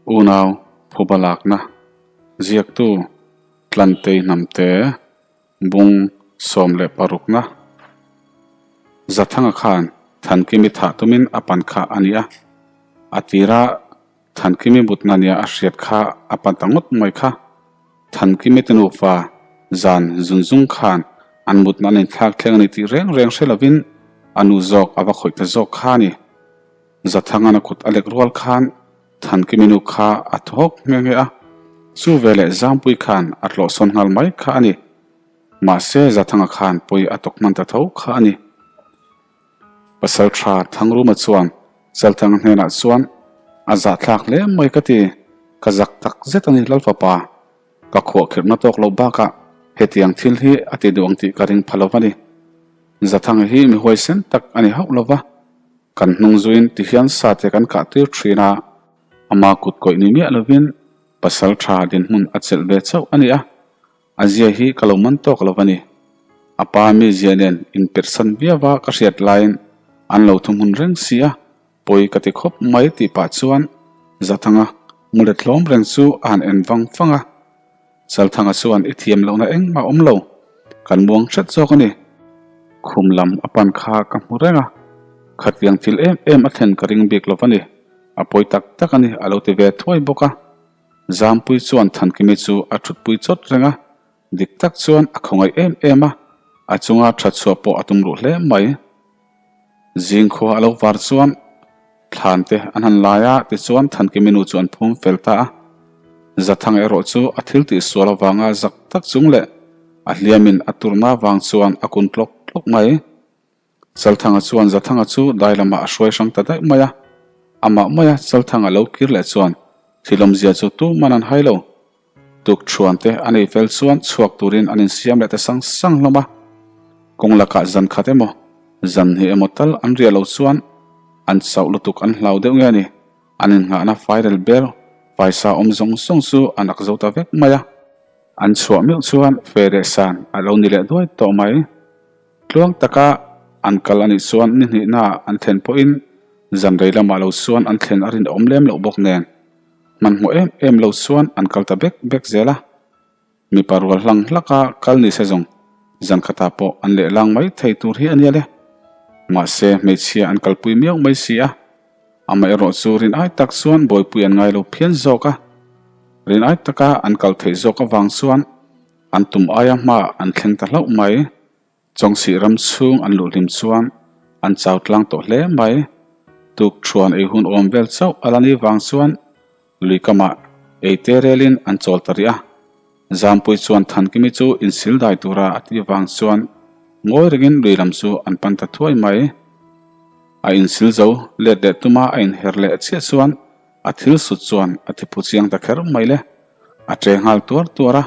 Unau phuba lakna ziaktu Tlantei Hnamte bung 16na Zathanga khan Thankimi thah tumin a pan kha a ni a, a tira Thankimi mutna nia a hriat kha a pan ta ngawt mai kha. Thankimi te nufa zan zun zung khan an mutna an inthlak thleng a ni tih reng reng hre lovin a nu zawk a va khawih ta zawk kha a ni. Zathangan a kut a lek rual khan Thankimi nu kha a thaw hawk nghe nghe a, chu veleh Zampui khan a tlawhsawn nghal mai kha a ni. Mahse Zathanga khan pawi a tawk hman ta tho kha a ni. Pasal tha Thangruma chuan Chalthanga hnenah chuan a zahthlak hle mai ka ti, ka zak tak zet a ni Lalfapa, ka khuahkhirhna tawk loh bakah hetiang thil hi a ti duh ang tih ka ring pha lo va ni. Zathanga hi mi huaisen tak a ni hauh lo va, kan hnung zuiin ti hian sate kan kah tir thin a, ama kut kawih ni miah lovin pasal tha dinhmun a chelh ve chauh a ni a. A zia hi ka lo man tawk lo a ni. A pa mi zia nen inperhsan viau a ka hriat laiin an lo thu hmun reng si a, pawi ka ti khawp mai tih pah chuan Zathanga mulet hlawm reng chu a han en vang vang a. Chalthanga chuan i thiam lohna engmah awm lo, kan muang hret zawk a ni. Khum lam a pan kha ka hmu reng a, khatiang thil em em a thlen ka ring bik lo a ni, a pawi tak tak a ni a lo ti ve thuai bawk a. Zampui chuan Thankimi chu a thutpui chawt reng a, dik tak chuan a khawngaih em em a, a chunga tha chhuah pawh a tum ruh hle mai. Zingkhua a lo var chuan thlan te an han lai a, tichuan Thankimi nu chu an phum fel ta a. Zathang erawh chu a thil tih sual avanga zak tak chung leh a hliamin a turna vang chuan a kun tlawk tlawk mai. Chalthanga chuan Zathanga chu dai lamah a hruai hrang ta daih mai a, amah maia Chalthanga lo kir leh chuan thil awmzia chu tuman an hai lo. Tukṭhuan te a nei fel chuan chhuak turin an insiam leh ta sang sang hlawm a, kawng lakah zan khat emaw, zan hnih emaw tal an riah loh chuan an chauh lutuk an hlau deuh nge ni, an innghahna fairel ber faisa awm zawng zawng chu an ak zo ta vek mai a. An chhuah meuh chuan fe leh san a lo ni leh duai tawh mai. Tluang taka an kal a nih chuan ni hnihnaah an thlen pawhin zan rei lamah lo chuan an thlen a rinawm lem loh bawk nen hmanhmawh em em lo chuan an kal ta bek bek zel a. Mipa rual hlang hlaka kal ni se zawng zan khatah pawh an lehlang mai thei tur hi a nia le. Mahse hmeichhia an kalpui miau mai si a, amaherawh chu rin ai tak chuan bawipui an ngai lo phian zawk a. Rin ai taka an kal theih zawk avang chuan an tum aia hmaah an thleng ta hlauh mai. Chawngsih ram chhung an luh hlim chuan an chau tlang tawh hle mai. Tuk thuan ei hun awm vel chauh a la ni vang chuan lui kamah ei te relin an chawl ta rih a. Zampui chuan Thankimi chu insil dai tura a tih vang chuan ngawi rengin lui lam chu an pan ta thuai mai. A insil zo let leh tuma a inher leh chiah chuan a thil sut chuan a thi phu chiang ta kher mai le. A ṭe nghal tuar tuar a,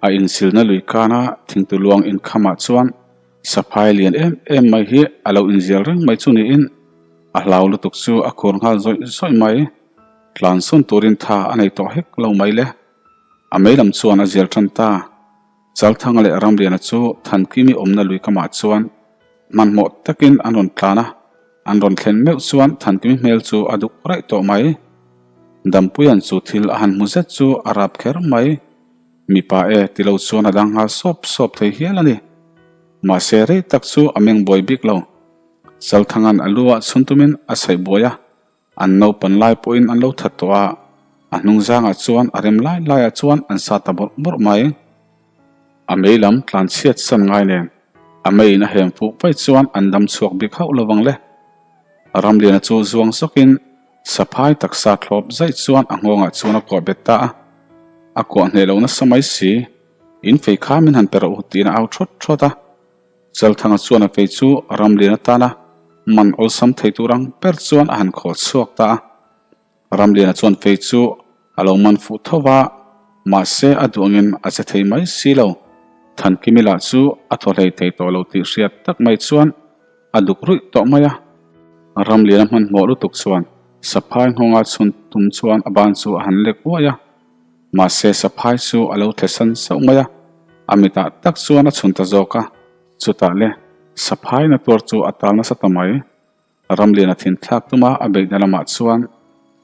a insilna lui kana thingtu luang inkhamah chuan saphai lian em em mai hi a lo inzial reng mai chu niin a hlau lutuk chu a khur nghal zawih zawih mai. Tlansawn turin tha a nei tawh hek lo mai le. A mei lam chuan a zial tan ta. Chalthanga leh Ramliana chu Thankimi awmna lui kamah chuan hmanhmawh takin an rawn tlan a, an rawn thlen meuh chuan Thankimi hmel chu a duk raih tawh mai. Dampuia'n chu thil a han hmu zet chu a rap kher mai. Mipa e ti lo chuan a dang nghal sawp sawp thei hial a ni. Mahse rei tak chu a meng buai bik lo. Chalthanga'n a lu ah chhun tumin a saih buai a, An naupan lai pawhin an lo that tawh a, a hnung zangah chuan a rem lai laiah chuan an sa ta bawrh bawrh mai. A mei lam tlan chhiat san ngai nen a meiin a hem fuh vaih chuan an dam chhuak bik hauh lo vang le. Ramliana chu zuang zawkin saphai taksa thlawp zaih chuan a nghawngah chuan a kuah bet ta a, a kuah hneh lo nasa mai si, In fei kha min han pe rawh u tiin a au thawt thawt a. Chalthanga chuan a fei chu Ramlian atana man awlsam thei tur ang ber chuan a han khawl chhuak ta a. Ramliana chuan fei chu a lo man fuh tho va, mahse a duh angin a che thei mai si lo. Thankimi lah chu a thaw hlei thei tawh lo tih hriat tak mai chuan a duk ruih tawh mai a. Ramliana hmanhmawh lutuk chuan saphai nghawnga chhun tum chuan a ban chu a han lek uaih a. Mahse saphai chu a lo thlesan sauh mai a, a mitah tak chuan a chhun ta zawk a, chutah le saphai na tuar chu a tal nasa ta mai. Ramliana thin thlak tuma a beihna lamah chuan.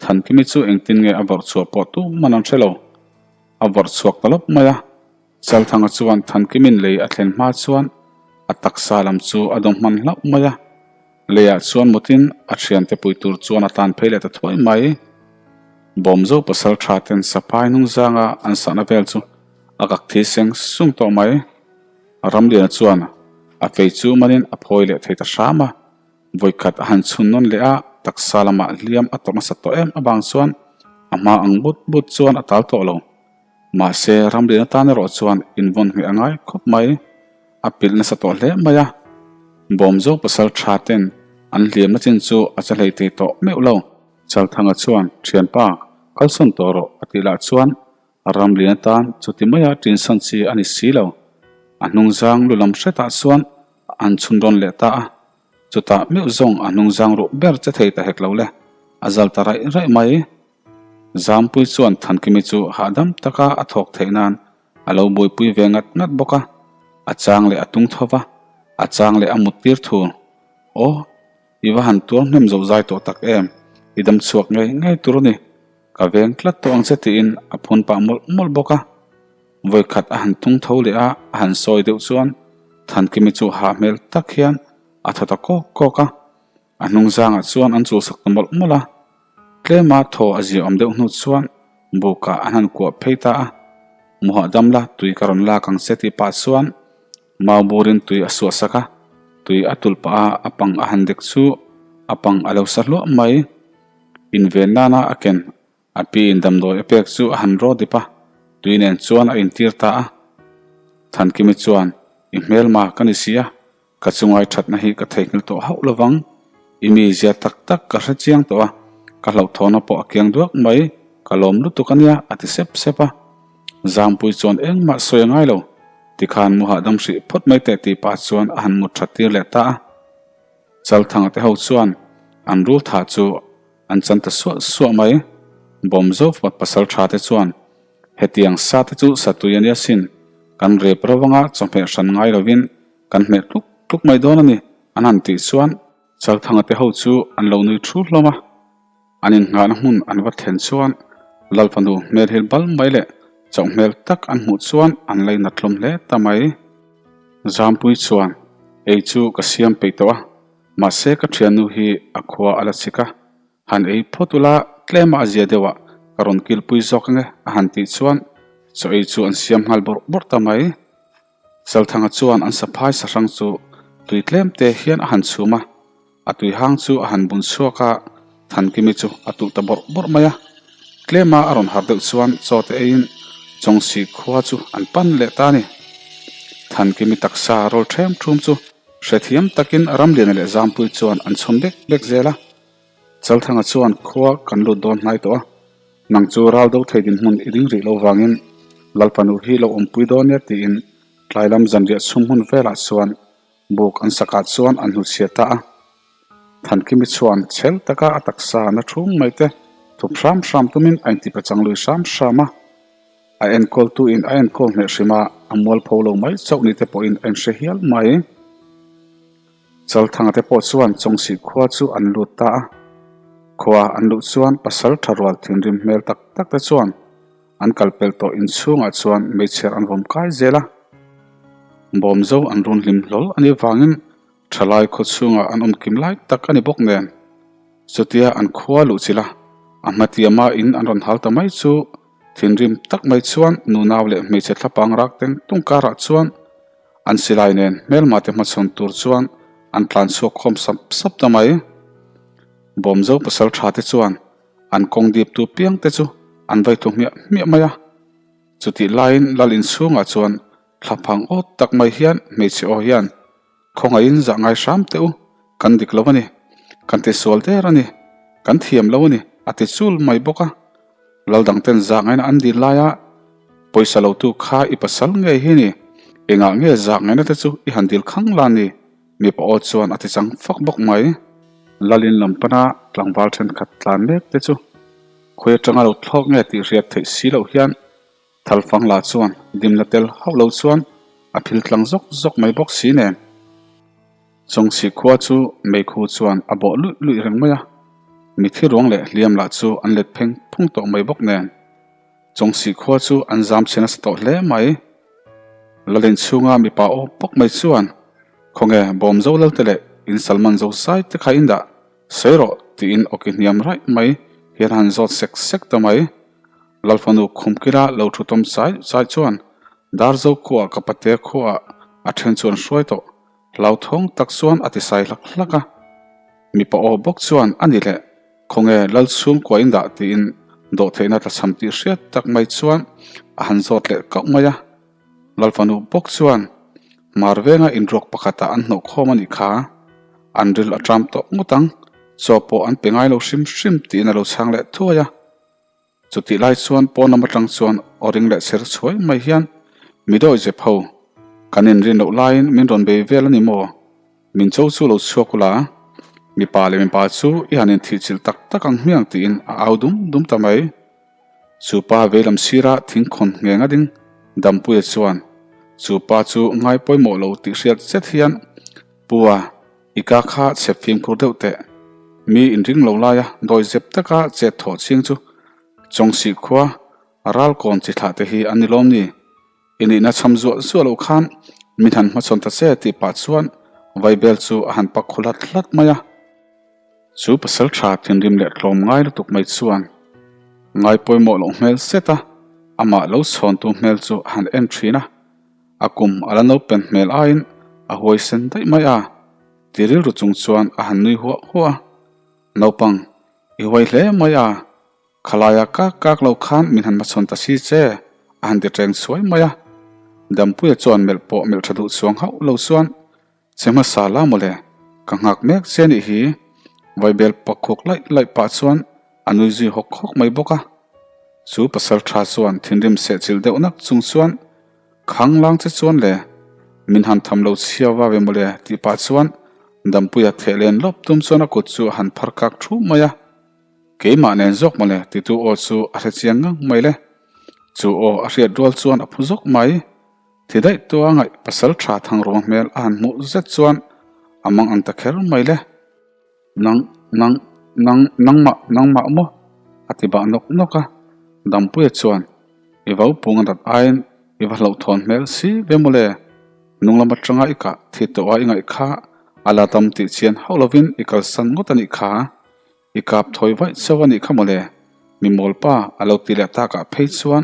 Thankimi chu engtin nge a vawrh chhuah pawh tuman an hre lo. A vawrh chhuak ta lawp mai a. Chalthanga chuan Thankimin lei a thlen hma chuan a taksa lam chu a dawng hman hlauh mai a. Leiah chuan mutin a thiante pui tur chuan a tan phei leh ta thuai mai. Bawmzo pasal tha ten sapai hnungzanga an sahna vel chu a kak thi seng sung tawh mai. Ramliana chuan a fei chu manin a phawi leh thei ta hram a. Vawikhat a han chhun nawn leh a, taksa lamah hliam a tawrh nasat tawh em avang chuan a hma ang but but chuan a tal tawh lo. Mahse, ramrian atan erawh chuan invawn ngheh a ngai khawp mai. A pilh nasa tawh hle mai a. Bawmzo pasal tha ten an hliamna chin chu a che hlei thei tawh meuh lo. Chalthanga chuan, Thianpa, kalsawn tawh rawh a tih lah chuan ramrian atan chuti maia tinsawn chi a ni si lo. A hnungzang lu lam hretah chuan an chhun rawn leh ta a. Chutah meuh zawng a hnungzang ruh ber che thei ta hek lo le, a zal ta raih raih mai. Zampui chuan Thankimi chu hahdam taka a thawk theih nan a lo buaipui ve ngat ngat bawk a, a chang leh a tung tho va, a chang leh a mut tir thur. Aw, i va han tuar hnem zo zai tawh tak em, i dam chhuak ngei ngei tur a ni, ka veng tlat tawh ang che tiin a phun pah mawlh mawlh bawk a. Vawikhat a han tung tho leh a, a han sawi deuh chuan Thankimi chu hah hmel tak hian a thaw ta kawk kawk a. A hnung zangah chuan an chulsak ta mawlh mawlh a, tlema thaw a ziaawm deuh hnu chuan bukah an han kuah phei ta a, Muhah damla tui ka rawn lak ang che tih pah chuan mau burin tui a suah sak a, tui a tulh pah a a pang a han dek chu a pang a lo sa hluah mai. Inven nana a ken A piin damdawi a pek chu a han raw dip a, tui nen chuan a intir ta a. Thankimi chuan, I hmelma ka ni si a, ka chungai thatna hi ka theihnghilh tawh hauh lovang. I mi zia tak tak ka hre chiang tawh a, ka hlauhthawna pawh a kiang duak mai, ka lawm lutuk a nia, a ti sep sep a. Zampui chuan engmah sawi a ngai lo, tikhan mu hahdam hrih phawt mai teh tih pah chuan a han mut that tir leh ta a. Chalthanga te ho chuan an rul thah chu An chan ta suah suah mai. Bawmzo pasal tha te chuan hetiang sa te chu satui a nia sin, kan rep ro anga chawhmeh hran ngai lovin kan hmeh tluk tluk mai dawn a ni an han tih chuan Chalthanga te ho chu an lo nui thu hlawm a. An innghahna hmun an va thlen chuan Lalfanu hmel hil bal mai leh chauh hmel tak an hmuh chuan an lainat hlawm hle ta mai. Zampui chuan ei chu ka siam peih tawh a. Mahse ka thiannu hi a khua a la chik a, han ei phawt ula tlema a zia deuhah ka rawn kilpui zawk ange a han tih chuan chaw ei chu an siam nghal bawrh bawrh ta mai. Chalthanga chuan an saphai sahrang chu tui tlem te hian a han chhum a, a tui hang chu a han bun chhuak a, Thankimi chu a tuh ta bawrh bawrh mai a. Tlema a rawn harh deuh chuan chaw te eiin Chawngsih khua chu an pan leh ta a ni. Thankimi taksa rawl ṭhem ṭhum chu Hrethiam takin Ramliana leh Zampui chuan an chhun bek bek zel a. Chalthanga chuan khua kan lut dawn hnai tawh a, nang chu ral do thei dinhmun i ding rih lo vangin Lalpanu hi lo awmpui dawn nia tiin tlai lam zanriah chhum hun velah chuan buk an sakah chuan an hnuchhiat ta a. Thankimi chuan chhel taka a taksa na thum mai te thup hram hram tumin a intipe chang lui hram hram a. A enkawltuin a enkawl hneh hrim a, a mualpho lo mai chauh ni te pawhin a inhre hial mai. Chalthanga te pawh chuan Chawngsih khua chu an lut ta a. Khua an luh chuan pasal tha rual thinrim hmel tak tak te chuan an kal pel tawh inchhungah chuan meichher an vawm kai zel a. Bawmzo an run hlim hlawl a nih vangin thalai khaw chhungah an awm kim lai tak a ni bawk nen. Chutia an khua luh chilh a, a hmatiama in an rawn hal ta mai chu Thinrim tak mai chuan nunau leh hmeichhe thlapang rak teng tung karah chuan an silai nen hmelma te hmachhawn tur chuan an tlan chhuak khawm sap sap ta mai. Bawmzo pasal tha te chuan an kawng dip tu piang te chu an vai thu hmiah hmiah mai a. Chutih laiin lal inchhungah chuan thlaphang awt tak mai hian hmeichhe aw hian Khawngaihin zah ngai hram teh u, kan dik lo a ni, kan ti sual der a ni, kan thiam lo a ni, a ti chul mai bawk a. Lal dangten zah ngaina an dil laia pawisa lotu kha i pasal ngei hi ni, engah nge zah ngaina te chu i han dil khang la ni, mipa aw chuan a ti chang fak bawk mai. Lalin lam pana tlangval thenkhat tlan mek te chu khawi atanga lo thlawk nge tih hriat theih si loh hian Thalfang lah chuan dimna tel hauh lo chuan a phil tlang zawk zawk mai bawk si nen. Chawngchhih khua chu meikhu chuan a bawh luih luih reng mai a. Mithi ruang leh hliam lah chu an let pheng phung tawh mai bawk nen. Chawngsih khua chu an zam chhe nasa tawh hle mai. Lalin chhunga mipa aw bawk mai chuan, Khawnge bawm zo lalte leh in Salman zo zai te kha in dah sawi rawh tiin awki hniam raih mai hian a han zawt sek sek ta mai. Lalfanu khumkila lo thu tawm chai chai chuan Darzo khuaah ka pate khuaah a then chu an hruai tawh. Hlauthawng tak chuan a ti sai hlak hlak a. Mipa aw bawk chuan a ni leh, Khawnge lal chhungkua in dah tiin dawhtheihna tlachham tih hriat tak mai chuan a han zawt leh kauh mai a. Lalfanu bawk chuan Hmar venga inruak pakhatah an hnawh khawm a nih kha. An ril a ṭam tawh ngawt ang, chaw pawh an pe ngai lo hrim hrim tiin a lo chhang leh thuai a. Chutih lai chuan pawn lam atang chuan aw ring leh chher chhuai mai hian mi dawi zep ho, kan inrin loh laiin min rawn bei vel a ni maw? Min cho chu lo chhuak ula, mipa leh mipa chu i han inthihchilh tak tak ang hmiang tiin a au dum dum ta mai. Chu pa veilam sira thingkhawn ngheng a ding Dampuia chuan chu pa chu ngai pawimawh lo tih hriat zet hian Pua, I ka kha chhep fimkhur deuh teh. Mi inring lo laia dawi zep taka chet thawh ching chu Chawngsih khua ralkawn chi thlah te hi an ni lawm ni? I nihna chham zuah zuah loh khan min han hmachhawn ta che tih pah chuan Vaibel chu a han pak khu hlat hlat mai a. Chu pasal tha thinrim leh tlawm ngai lutuk mai chuan ngai pawimawh loh hmel zet a, amah lo chhawntu hmel chu a han en thin a. A kum a la naupen hmel aiin a huaisen daih mai a, ti rilru chung chuan a han nui huah huah a. Naupang, i huai hle mai a, khalaia kak kak lo khan min han hmachhawn ta si che, a han ti ṭeng chhuai mai a. Dampuia chuan melh pawh melh ṭha duh chuang hauh lo chuan, Che hmasa la mawle, ka nghak mek che anih hi, Vaibel pakhuk laih laih pah chuan a nui zui hawk hawk mai bawk a. Chu pasal tha chuan thinrim sehchilh deuh nak chung chuan, Khang lang che chuan le, min han tham lo chhia va ve mawle tih pah chuan Dampuia theh len lawp tum chuan a kut chu a han phar kak thu mai a. Keimah nen zawk mawle titu aw chu a hre chiang ngang mai le. Chu aw a hriat rual chuan a phu zawk mai. Thi daih tua ngaih pasal tha Thangruang hmel a han hmuh zet chuan a mang ang ta kher mai le. Nang, nang, nang, nangmah, nangmah maw? a ti bah nawk nawk a. Dampuia chuan, I vo pung a dat aiin i va hlauhthawn hmel si ve maw le? Nung lam atanga i kah thi tawh a i ngaih kha a la dam tih chian hauh lovin i kalsan ngawt a nih kha. I kap thawi vaih chauh a nih kha maw le? Mi mawlpa a lo ti leh takah phei chuan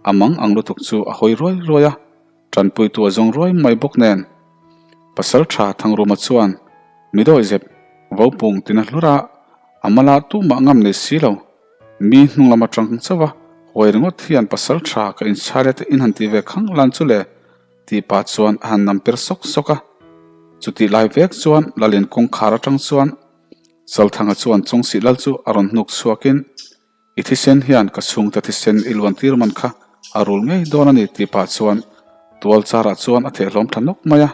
a mang ang lutuk chu a hawi ruai ruai a, tanpuitu a zawng ruai mai bawk nen. Pasal tha Thangruma chuan mi dawi zep vopung tina hlur a, a mala tumah ngam nei si lo. Mi hnung lam atang chauh a hawi ringawt hian pasal tha ka inchhar e te in han ti ve khang lan chu le tih pah chuan a han nam per sawk sawk a. Chutih lai vek chuan Lalin kawngkhar atang chuan Chalthanga chuan Chawngsih lal chu a rawn hnuk chhuakin, I thisen hian ka chhungte thisen i luan tir man kha a rul ngei dawn a ni tih pah chuan tual charah chuan a thehhlawm tha nawk mai a.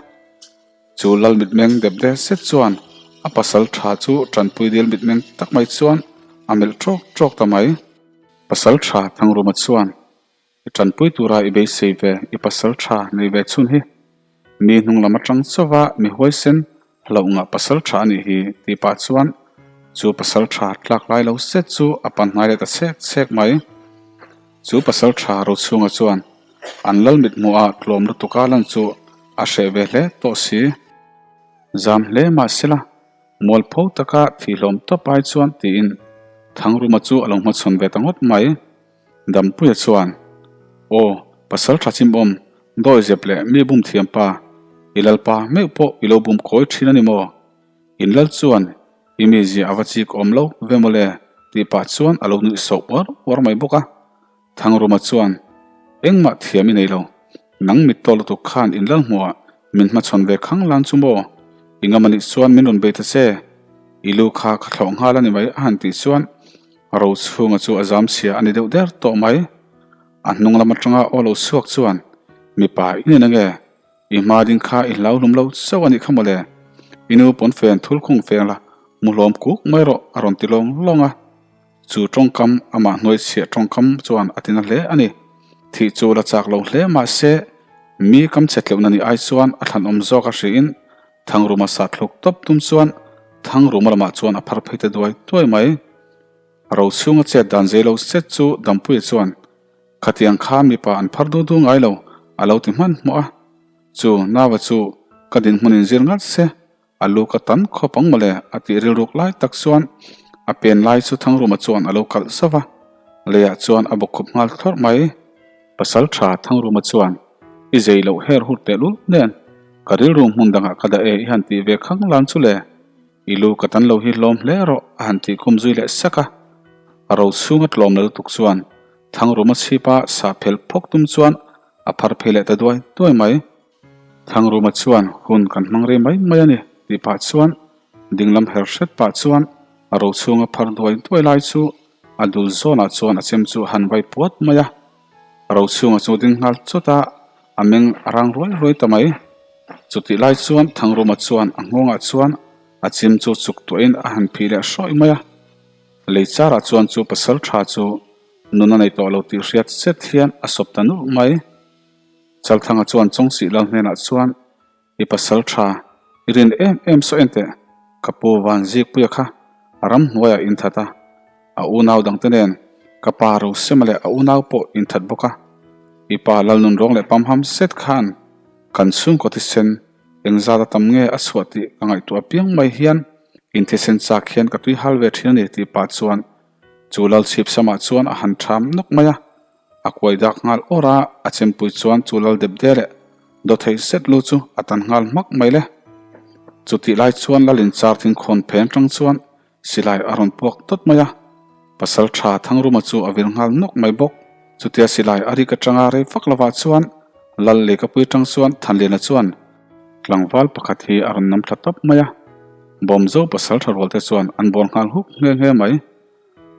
Chu lal mitmeng dep de zet chuan a pasal tha chu tanpui dil mitmeng tak mai chuan a melh tawk tawk ta mai. Pasal tha Thangruma chuan I tanpui tura i beisei ve, i pasal tha nei ve chhun hi. Mi hnung lam atang chauva mi huaisen hlauh ngah pasal tha a nih hi tih pah chuan chu pasal tha tlak lai lo zet chu a pan hnai leh ta chhek chhek mai. Chu pasal tha Rochhunga chuan an lal mithmuhah tlawm lutuka lan chu a hreh ve hle tawh si. Zam hle mahsela Mualpho taka thihlawm tawp ai chuan tiin Thangruma chu a lo hmachhawn ve ta ngawt mai. Dampuia chuan, Aw, pasal tha chimawm, dawi zep leh mi bum thiam pa, i lalpa meuh pawh i lo bum kawi thin a ni maw? In lal chuan i mizia a va chik awm lo ve maw le? tih pah chuan a lo nuih soh uar uar mai bawk a. Thangruma chuan, Engmah thiam i nei lo, nang mit tawh lutuk khan in lal hmuhah min hmachhawn ve khang lan chu maw? I ngam anih chuan min rawn bei ta che, i lu kha ka thlawh nghal a ni mai a han tih chuan Rochhunga chu a zam chhia a ni deuh der tawh mai. A hnung lam atanga aw lo chhuak chuan, Mipa i nen ange, i hma ding kha i hlau hlum lo chauh a nih kha mawle. I nu pawn fen thul khung feng la, mu hlawm kuk mai rawh a rawn ti lawng lawng a. Chu tawngkam amah hnuai chhiah tawngkam chuan a tina hle a ni. Thih chu la chak lo hle mahse, mi kam chhe tleuhna nih ai chuan a thlanawm zawk a hriin Thangruma sa thluk tawp tum chuan. Thangruma lamah chuan a phar phei ta duai duai mai. Rochhunga chet dan zei lo set chu Dampuia chuan, Khatiang khan mipa an phar du du ngai lo, a lo ti hmanhmawh a. Chu Nava chu ka dinhmun in zir ngat se, a lu ka tan khawp ang mawle, a tih rilruk lai tak chuan a pen lai chu Thangruma chuan a lo kalh zauh a, leiah chuan a bawkkhup nghal thlawrh mai. Pasal tha Thangruma chuan, I zei loh her hur tehlul nen, ka rilru hmun dangah ka dah e i han tih ve khang lan chu le. I lu ka tan lo hi hlawm hle rawh a han tih khum zui leh sak a. A ro chhunga tlawm la lutuk chuan Thangruma chhipa sah phel phawk tum chuan a phar phei leh ta duai duai mai. Thangruma chuan hun kan hmang rei mai mai a ni tih pah chuan dinglam her hret pah chuan a ro chhunga phar duai duai lai chu a dul zawnah chuan a chem chu a han vai puat mai a. Rochhunga chu ding nghal chawt a, a meng a rang ruai ruai ta mai. Chutih lai chuan Thangruma chuan a nghawngah chuan a chim chu chuk tuahin a han phih leh hrawih mai a. Lei charah chuan chu pasal tha chu nun a nei tawh lo tih hriat zet hian a sawp ta nulh mai. Chalthanga chuan Chawngsih lal hnenah chuan I pasal tha, i rin em em saw en teh, ka pu van zikpuia kha a ramhnuaiah in that a, a unau dangte nen ka pa Rosema leh a unau pawh in that bawk a. I pa Lalnun rawng leh pamham zet khan kan chhungkaw thisen engzat a tam nge a chhuah tih ka ngaihtuah apiang mai hian in thisen chak hian ka tui hal ve thin a ni tih pah chuan chu Lalchhip samah chuan a han tham nawk mai a. A kuai dak nghal awr a, a chempui chuan chu lal dep de leh dawthei zet lu chu a tan nghal hmak mai le. Chutih lai chuan lalin char thingkhawn phen tang chuan silai a rawn puak tawt mai a, pasal tha Thangruma chu a vir nghal nawk mai bawk. Chutia silai a rik atanga rei vak lovah chuan lal lehkapui tang chuan Thanliana chuan tlangval pakhat hi a rawn nam thla tawp mai a, Bawmzo pasal tha rualte chuan an bawl nghal huk nghe nghe mai.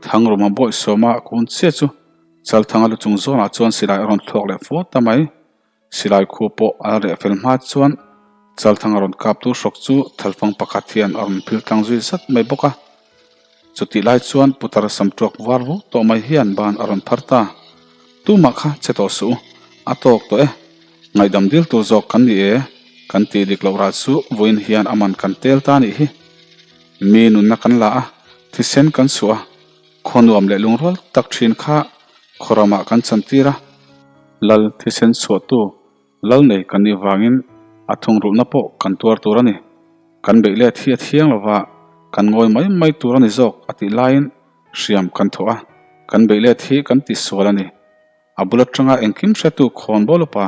Thangruma bawihsawma a kun chiah chu Chalthanga lu chung zawnah chuan silai a rawn thluak leh fawt ta mai. Silai khu pawh a la reh fel hma chuan Chalthanga rawn kaptu hrawk chu thalfang pakhat hian a rawn phil tlang zui zat mai bawk a. Chutih lai chuan putar sam tuak var vuk tawh mai hian ban a rawn phar ta. Tumah kha che tawh suh u, a tawk tawh e. Ngaihdam dil tur zawk kan ni e, kan tih dik loh rah chu vawiin hian a man kan tel ta nih hi. Mi nunna kan la a, thisen kan chhuah a. Khaw nuam leh lungrual tak thin kha khaw ramah kan chantir a, lal thisen chhuahtu lal nei kan nih vangin a thungrulhna pawh kan tuar tur a ni. Kan beih let hi a thiang lova kan ngawi mai mai tur a ni zawk a tih laiin hriam kan thawh a, kan beih let hi kan tisual a ni. A bul atanga engkim hretu khawn bawl upa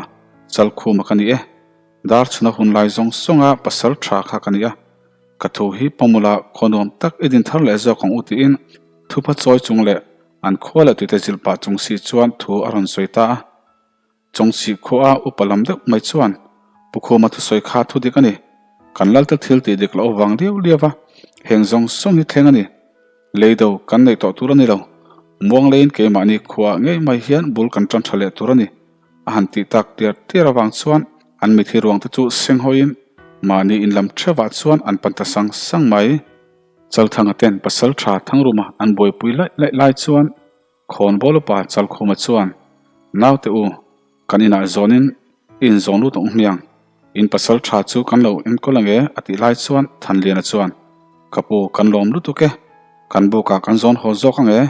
Chalkhuma ka ni e. Dar chhuna hun lai zawng zawnga pasal tha kha ka ni a. Ka thu hi pawmula khaw nuam tak i din thar leh zawk ang u tiin thupa chawi chung leh an khua leh tuite zilh pah chung si chuan thu a rawn sawi ta a. Chawngsih khua upa lam deuh mai chuan Pu Khuma thusawi kha thu dik a ni. Kan lalte thil tih dik loh vang liau liau va, heng zawng zawng hi thleng a ni. Leido kan neih tawh tur a ni lo. Muang leiin keimahni khua ngei mai hian bul kan tan tha leh tur a ni. A han tih tak tiar tiar avang chuan an mithi ruangte chu seng hawiin mahni inlam theuhah chuan an pan ta sang sang mai. Chalthanga ten pasal tha Thangruma an buaipui laih laih lai chuan Khawnbawl upa Chalkhuma chuan, Naute u, kan inah zawnin i inzawn lut ang hmiang. In pasal tha chu kan lo enkawl ang e, a tih lai chuan Thanliana chuan, Ka pu, kan lawm lutuk e. Kan bukah kan zawn haw zawk ang e.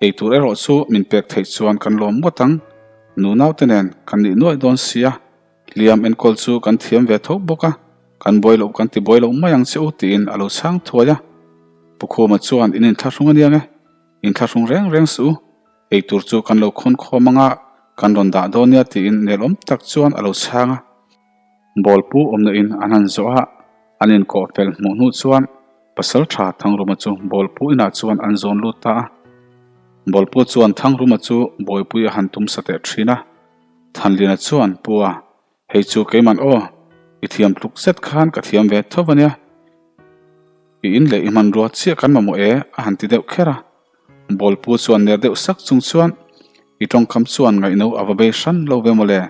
Eitur erawh chu min pek theih chuan kan lawm ngawt ang. Nu naute nen kan nih nuaih dawn sia. Hliam enkawl chu kan thiam ve tho bawk a, kan buai loh kan ti buai loh mai ang che u, tiin a lo chhang thuai a. Pu Khuma chuan, In inthlahrung aniang e. Inthlahrung reng reng suh u, eitur chu kan lo khawn khawm anga kan rawn dah dawn nia tiin nelawm tak chuan a lo chhang a. Bawlpu awmna in an han zawh a, an inkawh fel hmuh hnu chuan pasal tha Thangruma chu Bawlpu inah chuan an zawn lut ta a. Bawlpu chuan Thangruma chu bawipui a han tum sa teh thin a. Thanliana chuan, Pu a, hei chu keiman aw, i thiam tluk zet khan ka thiam ve tho ania. I in leh i hmanrua chiah kan mamawh e, a han ti deuh kher a. Bawlpu chuan ner deuh sak chung chuan, I tawngkam chuan ngaihno a va bei hran lo ve mawle.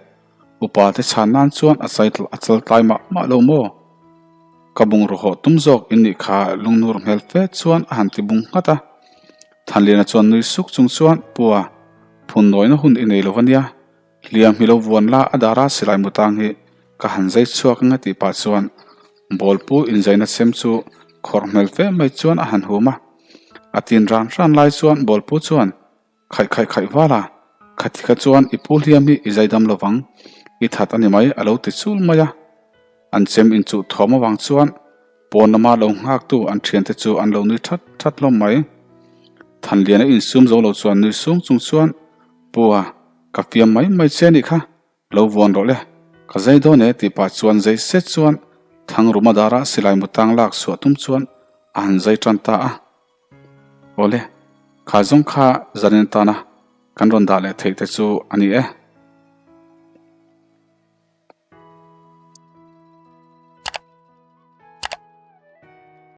Upa te chhan nan chuan a chai a chal tlai mah mah lo maw? Ka bungraw hawh tum zawk in nih kha lungnur hmel fe chuan a han ti bung nghat a. Thanliana chuan nui suk chung chuan, Pua, phun nawina hun i nei lo ania. Hliam hi lo vuan la a dara silai mutang hi ka han zai chhuak ang a tih pah chuan Bawlpu inzaina chem chu Khawrh hmel fe mai chuan a han hum a. A tin ran ran lai chuan Bawlpu chuan, Khaih khaih khaih val a, khati kha chuan i pu hliam hi i zaidam lo vang, i that a ni mai a lo ti chul mai a. An chem inchuh thawm avang chuan pawn lama lo nghaktu an thiante chu an lo nui that that hlawm mai. Thanliana insum zo lo chuan nui sung chung chuan, Pu a, ka fiam mai mai che anih kha, Lo vuan rawh le, ka zai dawn e tih pah chuan zai set chuan Thangruma dara silai mutang lak chhuah tum chuan a han zai tan ta a. Awle, kha zawng kha zanin atana kan rawn dah leh theih te chu a ni e.